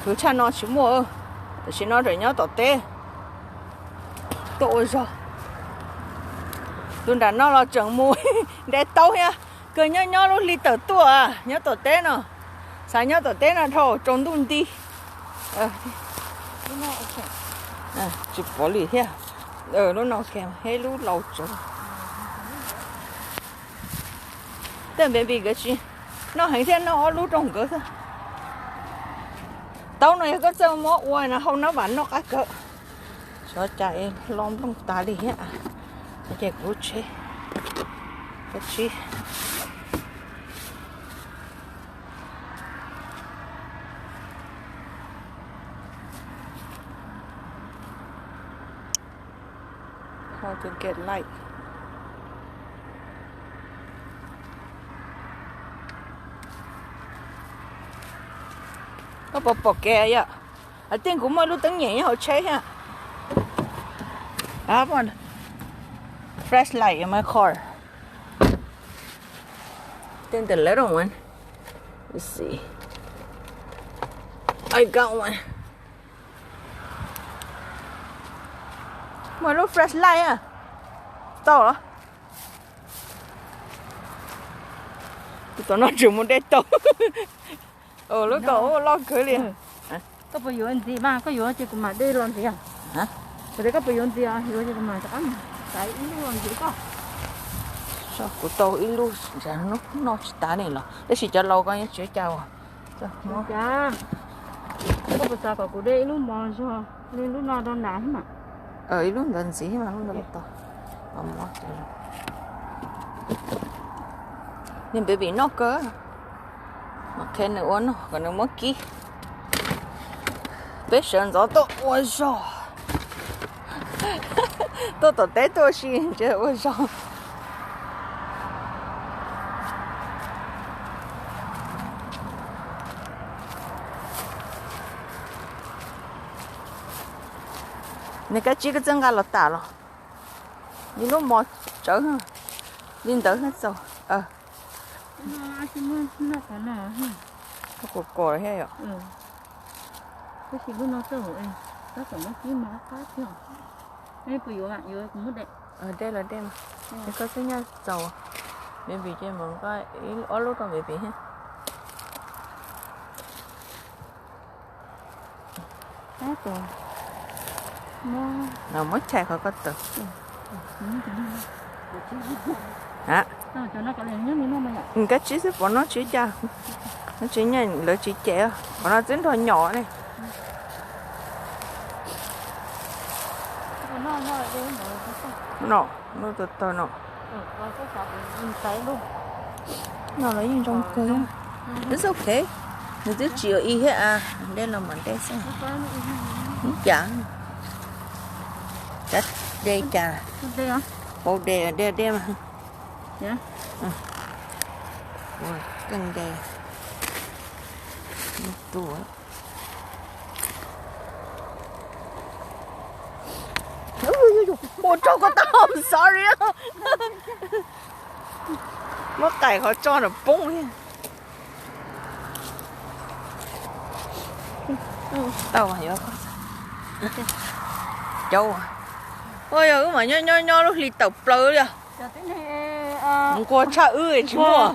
Khwv tshaj no tsis muaj, tam sim no tseem nyob tom teb tuaj ua zog. Tus nram no los tseem mus de taub thiab, kawg nyob nyob lub hli tawm tuaj, nyob tom teb no, xav nyob tom teb no dhau tsaus ntuj nti. Tsis pov li thiab, lub no thiab lub laus tsav. Tej baby nkawd tsis noj heev thiab, noj ob lub rau nkawd xwb. Taub no yog koj txawj muab ua no hau nab vam noj qab kawg. Xyov cas es hlo nplooj tas li thiab. Ces kuv tsheb, kuv tsheb. How to get light? Koj puas pom kev yom? I think kuv muaj lub teeb nyem nyob hauv tsheb thiab. I have one flashlight in my car. Then the little one. Let's see. I got one. Muaj lub flashlight a. Tau los? Tus tom no tseem mus de taub. Lub kaum loj kawg li. Koj puas yuav ntxiv mas, koj yuav ces kuv mam de los ntxiv. Kuv tias koj puas yuav ntxiv, yuav ces kuv mam rov qab xaiv ib lub los ntxiv koj. Kuv tau ib lub, noj tsis tas li los, tab sis cov laus ko yeej tsis ua cas. Koj puas xav kom kuv de ib lub mos zog li lub no rau nram mas? Ib lub ntawd ntxiv mas lub ntawd tau. Niag baby noj kawg. Mam qhia nws ua noj kom nws muab kib. Peb sawv ntxov tuaj ua zog. Tuaj tom teb tuaj si ntshe ua zog. Nws kab tsib koj txawj nqa los tas los? Ib lub mos tsawv li ntawd txaus. Koj kuas kuas thiab yom? Tab sis lub no txawj, tab tom muab kib mos qab thiab. Puas yuav, yuav kuv muab de? De los de mas. Koj xub nyaj txaus. Baby ces mus nqa ob lub rau baby thiab. Muab chais qhov ko taw. Kab tsib xwb pov noj tsis cas. Noj tsis nyiam lawv tsis cem, qhov no twb nrog nyom ne. No, no tau tau no. No los yeej zoo kawg. It's okay. Nws twb tsis ua ib thiab a, de los mam de xwb. Ib cas, cas de cas, pau de de de mas. Ua kawg de. Tus ua rau koj tau, sorry. Muab qais qhov tso nram poob li. Tau, yuav cauv. Ua yog wb mas nyob nyob nyob lub hli tawm plaws li. Nquag tshaj wb tsis muaj.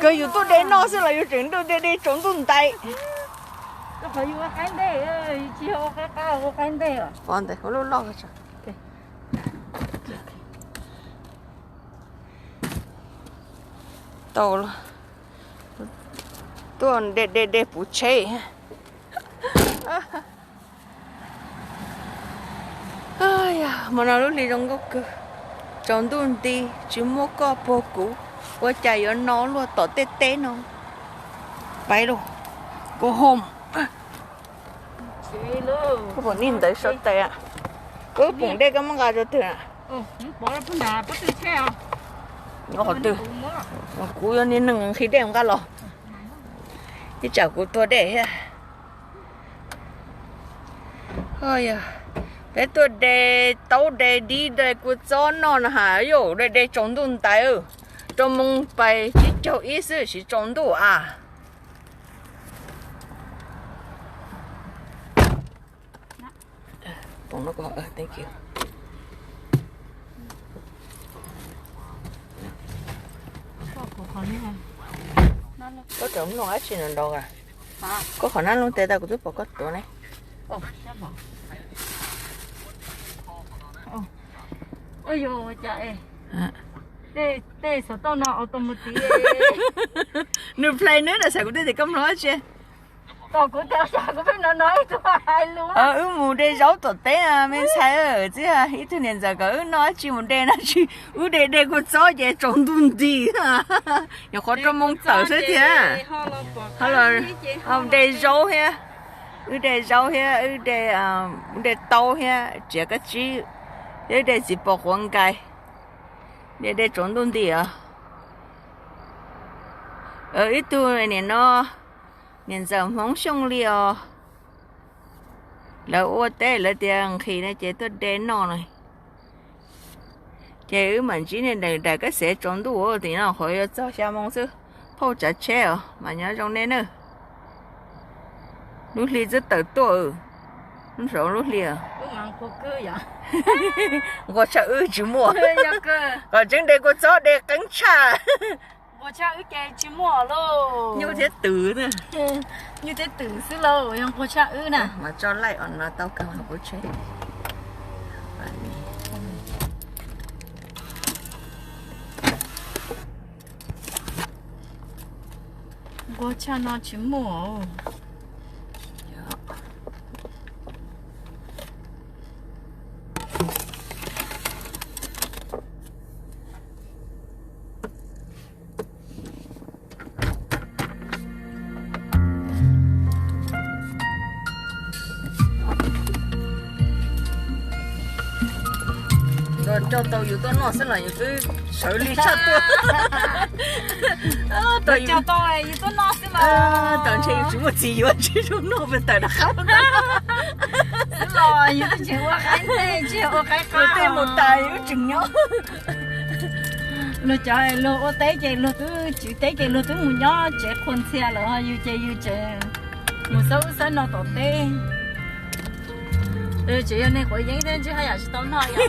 Kawg yus tuaj de noj xwb los yus tseem ntuj de de tsaus ntuj ntais. Pov ntawd ua lub loj. Tau, tuaj de de de puv tsheb. Hmo no lub hli zoo nkauj kawg, tsaus ntuj nti, tsis muaj koj puag kuv, ua cas yuav no luaj tom tej teb no. Pais lauj, go home. Koj pom niag ntawd sau tais, koj poom dej koj muab nqa rau twg na? Nyob qhov twg? Kuv yog niag neeg nqhis dej nqa los, ib tsam kuv tuag dej thiab. Peb tuaj de taub de dib de kua txob noj no has, yus de de tsaus ntuj ntais, rau moo pais tsib caug ib xwb tsis tsaus ntuj a. Thank you. Koj tseem mloog dab tsi no nrov a? Koj qhov nab lub tes tau kuv twb pom koj tuav ne. Tej xov tooj no auto mus tiv. Nws play nws na, xav kuv twb tias koj mloog dab tsi. Wb mus de zaub tom teb me ntxhais, txib ib tug niam ntxawm kom wb noj dab tsi mus de no tsis, wb de de kua txob ces tsaus ntuj nti. Nyuam qhuav rau moo tawm xwb thiab. Ho los de zaub thiab, wb de zaub thiab, wb de taub thiab, txiav kab tsib, thiab wb de txiv pos quav nkais, de de tsaus ntuj nti os. Ib tug niam no, niam ntxawm Hmoob Xyooj li os. Lawv ua teb lawv tias nqhis no ces tuaj de noj no. Ces wb mam ntsib nej daim kab xev tsaus ntuj tim no qhuav yuav txog xya moo xwb. Phauj tsav tsheb os, mas nyob zoo nej nawb. Lub hli twb tawm tuaj, lub saud lub hli. Nquag tshaj wb tsis muaj. Kom tseeb de kua txob de qeeb tshaj. Nyuj thiab twm, nyuj thiab twm xwb lauj, yog nquag tshaj wb na. Mas tso laij os, no tau kawg kuv tsheb. Nquag tshaj no tsis muaj. Coj tau yus tuaj noj xwb los yus twb sawv lig tshaj tuaj. Coj tau yus tuaj noj xwb los. Tawm ntshe yus tsis muaj txiv yuav tsis zoo noj pes tawm rov qab. Xwb los yus twb tseem ua qaib ntej, tsis ua qaib qab. Tej mus tas yus tseem nyob. Luag cov luag ua teb ces luag twb tswv teb ces luag twb mus nyob tsev qhua ntxhia lawm, yus ces yus tseem mus xawb ub xawb no tom teb. Tseem yog neeg quav yeeb thiab ntshe haj yam tsis tau noj yom.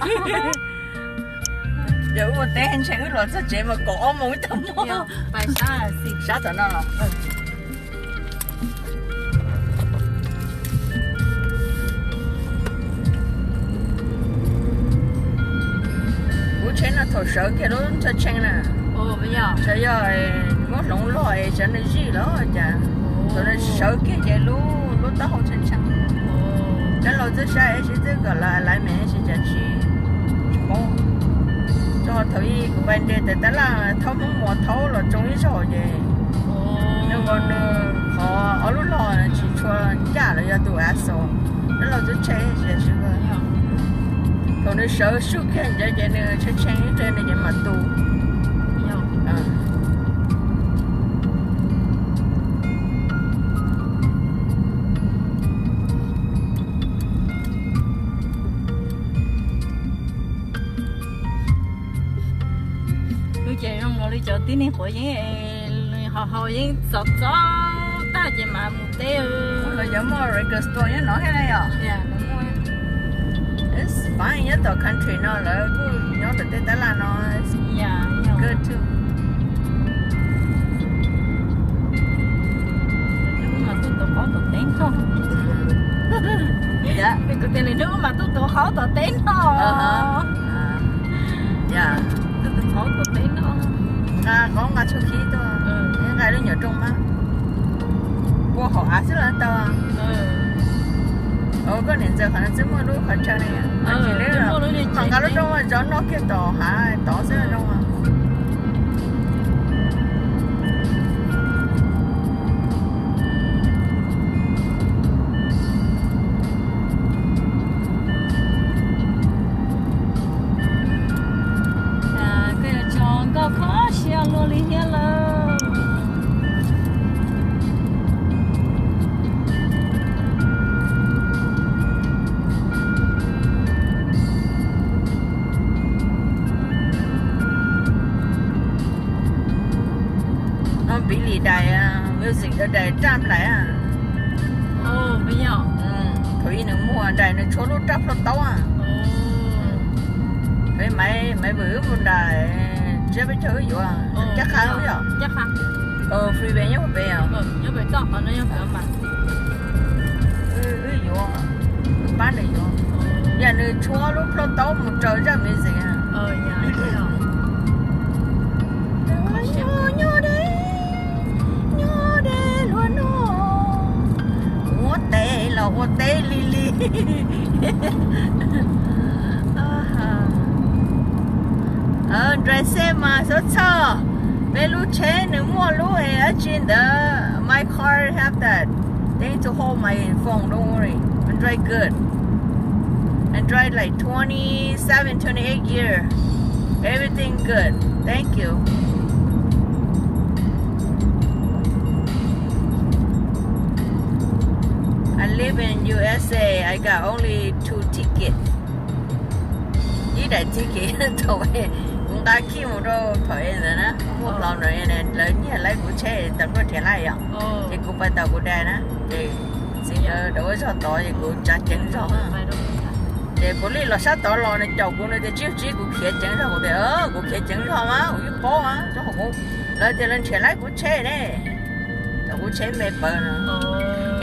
Yog wb ua teb ntshe wb los txog tsev mas kaum ob moos ib tag hmo. Sab tom no los. Kuv tsheb no thaum sawv kiag lub tsheb tshee na, tsuas yog muab hloov log es sawv nws zij los cas, thaum nws sawv kiag ces lub lub taub hau tshee tshee. Cov laus twb saib sib twb kom lawv laiv me sib cas tsis, tsis paub. Tso thaum ub kuv pais nres tes tab laj thaub Hmoob Muas thaub los tsoo ib zaug ces nws nkaus nws qhov ob lub log tsis tshua ncaj los yog tus av xos, cov laus twb tshem tsis tau. Thaum nws sawv sub kiag ntawd ces nws tshee tshee ib pliag nws ces mam tu. Wb ces zoo nkaus li cov tib neeg quav yeeb, haus haus yeeb txog txog tag ces mam mus teb. Los yog muaj record store nyob no thiab ne yom? It's fine, nyob tom country no lawv kuj nyob tom tej tab laj no. Good too. Hnub mas tuaj tuav qaub tom teb no. Kuv tias hnub mas tuaj tuav qaub tom teb no. Tuaj tuav qaub tom teb no. Nqa qaub nqa tshuaj khib tuaj, nqa lub nyuam rooj mas ua hauv av xwb los tau. Koj niam ntxawm qhov no twb muaj lub qhov chaw ne, nqa lub rooj zov noj kiag tom hav tod xwb zoo. Koj yuav tso nkauj kho siab luaj li thiab lawm. No Billy daim music, daim raj nplaim. Thaum Nws muag nraim nws tshuav lub raj plhaub taub. Peb maiv, maiv vwm wb mus nraim tsiab peb caug wb yuav caj qha yom. Freeway nyob pem os. Wb yuav, pab nws yuav. Yam nws tshuav lub plhaub taub mus raws zaj me ntsis. Nyob deb, nyob deb luag no, ua teb los ua teb lig lig. Nraim xej mas xob txhawj, peb lub tsheb nws muaj lub es dab tsi ntawd, my car have that thing to hold my phone, don't worry, I drive good. I drive like twenty-seven, twenty-eight year. Everything good. Thank you. I live in U S A. I got only two ticket. Ib daim ticket thaum kuv nqa khij mus rau thaum ntawd na, muaj hlo no, lawv nyiag laib kuv tsheb, tas npluaj nrhiav laij yom. Ces kuv pais tom kuv dad na, ces txiv ntawd rau ua zog tod ces kuv tsav ceev zog. Ces police los sab tod los nws caum kuv, nws tias tsib tsib kuv khiav ceev zog, kuv tias kuv khiav ceev zog mas kuv yeej paub mas, rau qhov kuv, lawv tias lawv nrhiav laib kuv tsheb ne, thaum kuv tsheb me pawv no.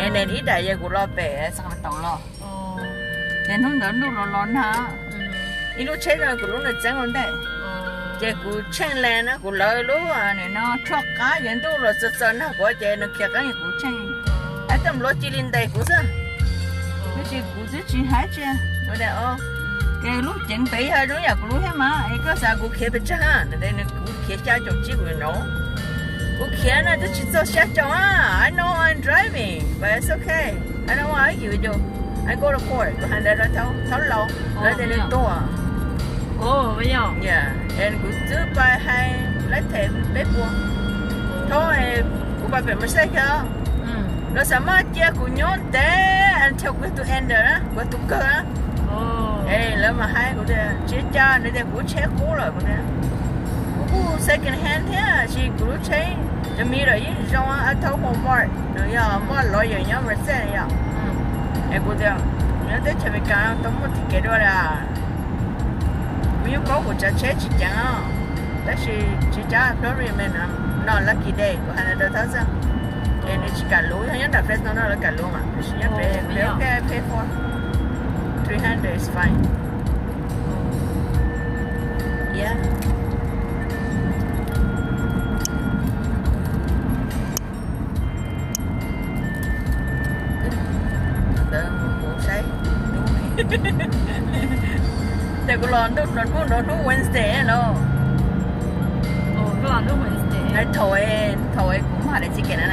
Es ib daim yog kuv los pem San Antonio los. Ces hnub ntawd ntuj los los nag, ib lub tsheb no kuv lub nws txeeb ua ntej. Ces kuv tsheej lees na, kuv lawv lub nim no rho qab ces ntuj los txawm txawm nag kuv ces nws khiav qeeb kuv tsheej. Hais tias nplua cia li ntes kuv xwb. Tab sis kuv twb tsis hais tsi. Ces lub ceev pem yog zoo yam kuv lub thiab mas, es koj xav kuv khiav pes tsawg? Nws, kuv khiav xya caum tsib kuv no. Kuv khiav na twb tsis txog xya caum a. I know I'm driving, but it's okay. I don't want to argue with you. I go to court, kuv hais ntawd rau Thaub Laus, lawv tias nws tuag. Es kuv twb pais hais, lawv them peb puas. Thaub, kuv pais pem Merced kiag, lawv xav maj cia kuv nyob ntev until kuv tus ender na, kuv tus kawg na. Es lawv mas hais kuv tias tsis cas, nws tias kuv tsheb qub lawm, kuv tias kuv kuj second hand thiab, sis kuv lub tsheb cov me lawm yeej zoo. I told Walmart, nws yog Walmart lawyer nyob Merced yom. Es kuv tias nyob teb chaws Amelikas tau muaj ticket dua li. Kuv yeej paub kuv tsav tsheb tsis ceev, tab sis tsis cas, Florida no lucky day, kuv hais ntawd rau Thaub xwb. Es nws tsis kam luv, yog nyob nram Fresno no lawv kam luv mas, tab sis nyob pem, pay for three hundred is fine. Ntawd mus saib. Ces kuv los ntuj los hnub, los hnub Wednesday los. Thaum, thaum kuv muaj daim ticket na.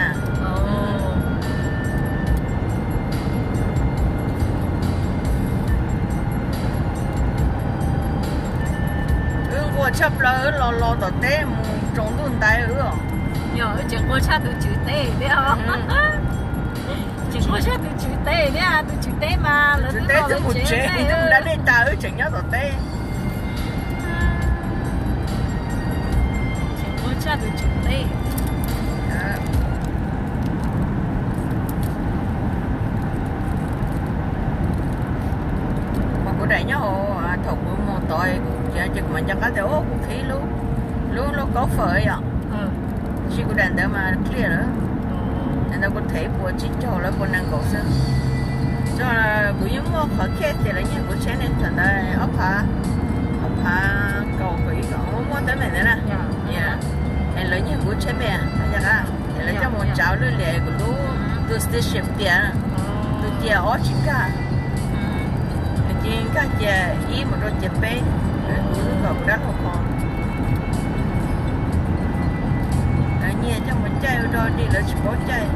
Wb nquag tshaj plaws los, los tom teb mus tsaus ntuj ntais wb. Yog wb tseem nquag tshaj tus tswv teb thiab. Tseem nquag tshaj tus tswv teb thiab, tus tswv teb mas lawv twb teb twb mus tsev, twb mus da dej tas, wb tseem nyob tom teb. Tseem nquag tshaj tus tswv teb. Mas kuv daim nyob hauv, thaum kuv mus tod, ces kuv mam nco qab tias kuv qhib lub, lub lauj kaub fawm yom. Tab sis kuv daim ntawd mas clear lawm. Daim ntawd kuv them puas tsib caug lawm, puas nees nkaum xwb. Tso, kuv yeej muaj qhov case tias lawv nyiag kuv tsheb ne, thaum ntawd ob phav, ob phav kaum kaum ib kaum, muaj teeb meem ntawd na. Es lawv nyiag kuv tsheb me, es lawv coj mus tsav lwj liam kuv lub, tus steering wheel tias, tus cia ob tsis nkag, nws cia nkag cia ib mus rau cia peb, kuv lub kom kuv dab laug kho. Lawv nyiag coj mus caij ua dog dig, lawv tsis paub caij.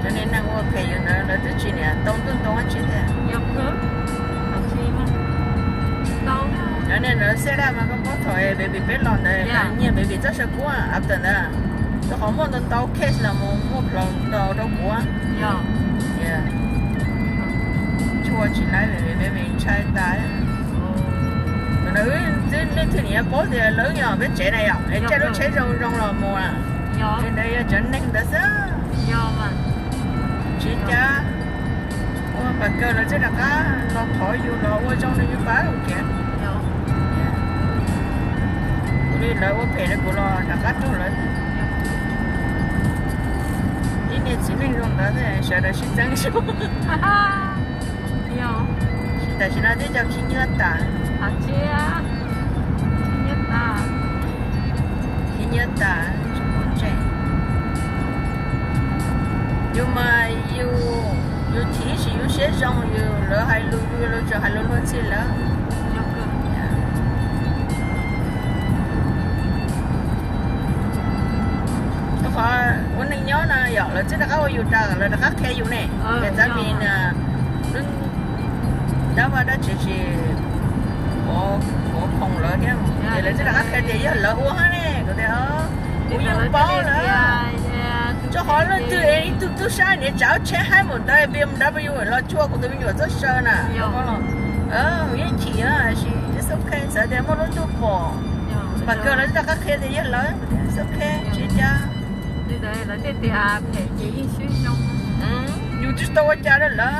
Cov niag neeg ua phem yus ntawd lawv twb tsis niam tau ntuj ntoo dab tsi tiag. Cov niag ntawd xeb daj mas koj paub thaum baby peb los ntawd, nyiag baby txoj saw kub ab tawm ntawd, rau qhov muaj ntau ntau case los mus muaj plhom ntau rau kuv. Tshua tsis laib baby, baby ntshai tas. Thaum ntawd wb twb leej Twb nim paub tias lawv nyob peb tsev na yom, es caij lub tsheb zoo zoo los mus na. Li ntawd yog cov neeg ntawd xwb. Tsis cas, ua pas kawg lawv twb rov qab los thov yus los ua zoo rau yus pab kiag. Kuv li lawv ua phem rau kuv los rov qab rau lawv. Ib niag txiv neej zoo ntawd sawv daws sib txeeb su. Tam sim no twb cov khib nyiab tas. Khib nyiab tas, tsis pom ntses. Yus mas yus, yus chim ib sim yus siab zoo, yus lawv hais lus yus los tseem hais lus luag ntxhi lawm. Rau qhov ua neej nyob no yom, lawv twb rov qab ua yus tas, lawv rov qab qhia yus ne. Ces txav mis na, lub dab vaj dab tsev tsis pov khoom lawv thiab, ces lawv twb rov qab qhia tias yog lawv ua hab ne. Kuv tias kuv yeej paub lawm. Rau qhov leej twg es ib tug tub sab niam tsav tsheb haib npaum ntawd B M W los cuag kuv tus me nyuam txoj saw na. Kuv yeej chim, tab sis it's ok, txawm tias muaj lub ntuj pom, pas kawg lawv twb rov qab qhia tias yog lawv, it's ok, tsis cas. Yus twb tsis tau ua cas rau lawv.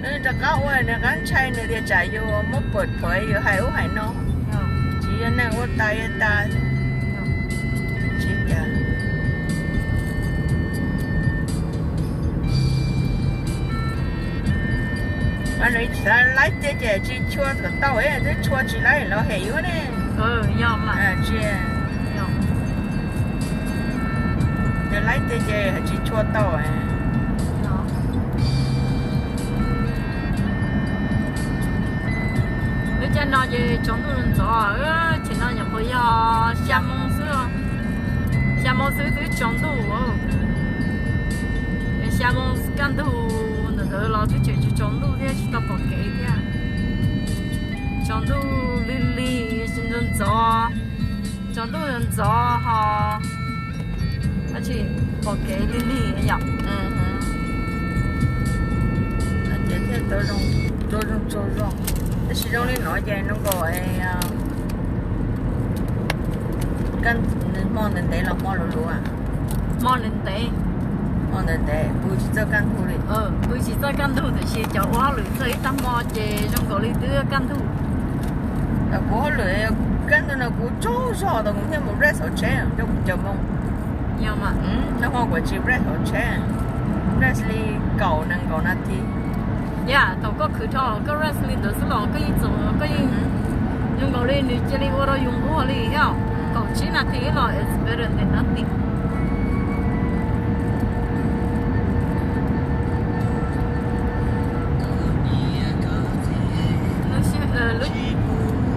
Nws rov qab ua nws qab ntshai, nws tias tsam yus muab pam phawv yus hais ub hais no. Tsis yog neeg ua tas yog tas. Tsis cas. Mas nws xav laib tiag ces tsis tshua kom tau, twb tshua tsis laib los hem yus ne. Tsis, yog laib tiag ces tsis tshua tau. Lub caij no ces tsaus ntuj ntxov, thaum no nyuam qhuav yog xya moo xwb, xya moo xwb twb tsaus ntuj. Xya moo kaj ntug ntawm ntawd los twb tseem tsaus ntuj thiab tsis tau pom kev thiab. Tsaus ntuj lig lig ntxov, tsaus ntuj ntxov ho tsis pom kev lig lig yom. Ces thiaj tau zoo, tau zoo tsaug zog. Tab sis zoo li no ces zoo nkaus nws hmo ntev ntev los hmo luv luv. Hmo ntev ntev, hmo ntev ntev pw tsis txawj kaj ntug li. Pw tsis txawj kaj ntug tiam sis cov ua hauj lwm txog ib tag hmo ces zoo nkaus li twb kaj ntug. Kuv hauj lwm kaj ntug no kuv tsaug zog tau kuv thiaj mus rest hauv tsheb rau kuv cov moo. Nag hmo kuv tsis rest hauv tsheb, rest li kaum nees nkaum nas this. Yam thaum koj khwv dhau koj rest li ntawd xwb los koj yeej txaus, koj yeej zoo nkaus li nws cia li ua rau yus nquag li thiab. Kaum tsib nas this los it's better than nothing.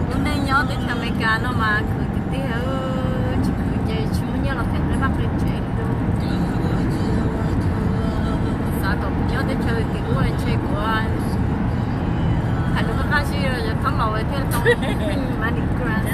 Lub neej nyob teb chaws Amelikas no mas khwv tiag tiag, tsis khwv ces tsis muaj nyiaj los them nqi vaj nqi tsev li lauj. Xav kom kuv nyob teb chaws tim ub ntshe kuv hais lus qab zib yog thab laus thiaj tau money grant.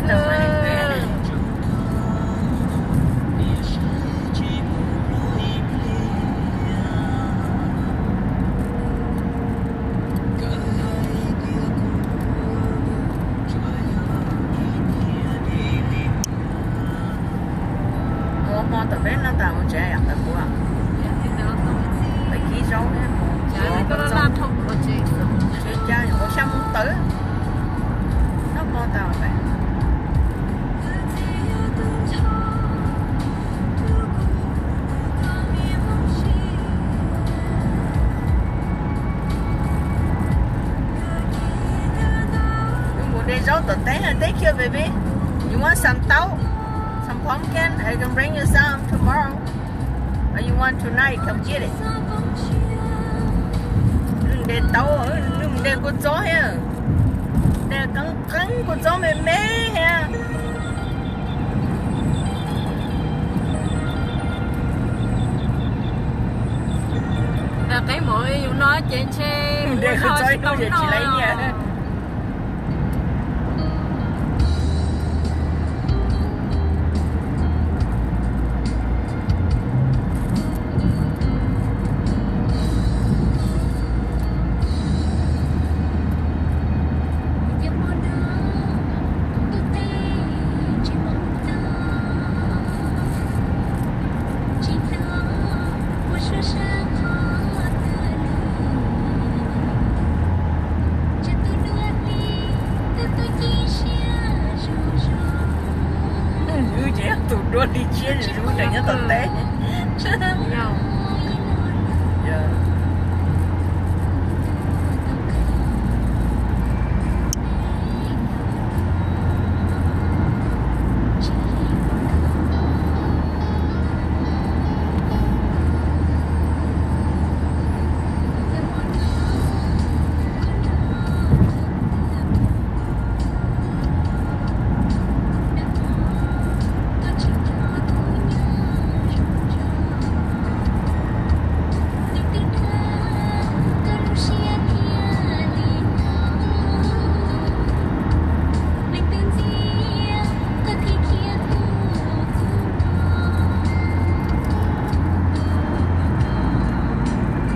Ua hmo tom peb noj tas mus tsev yom, ntawm kuv, peb kib zaub thiab mus tsev, tsev cas yuav ua xya moo tawm, noj hmo tas peb. Wb mus de zaub tom teb, thank you baby. You want some tau? Some pumpkin? I can bring you some tomorrow. Or you want tonight? Come get it. Nws de tau, nws de kua txob thiab. De qeeb qeeb kua txob me me thiab. Qeeb mov yus no ces ntshe de kua txob tsis tau noj. Duab dig tsiab zuj zus nyob tom teb.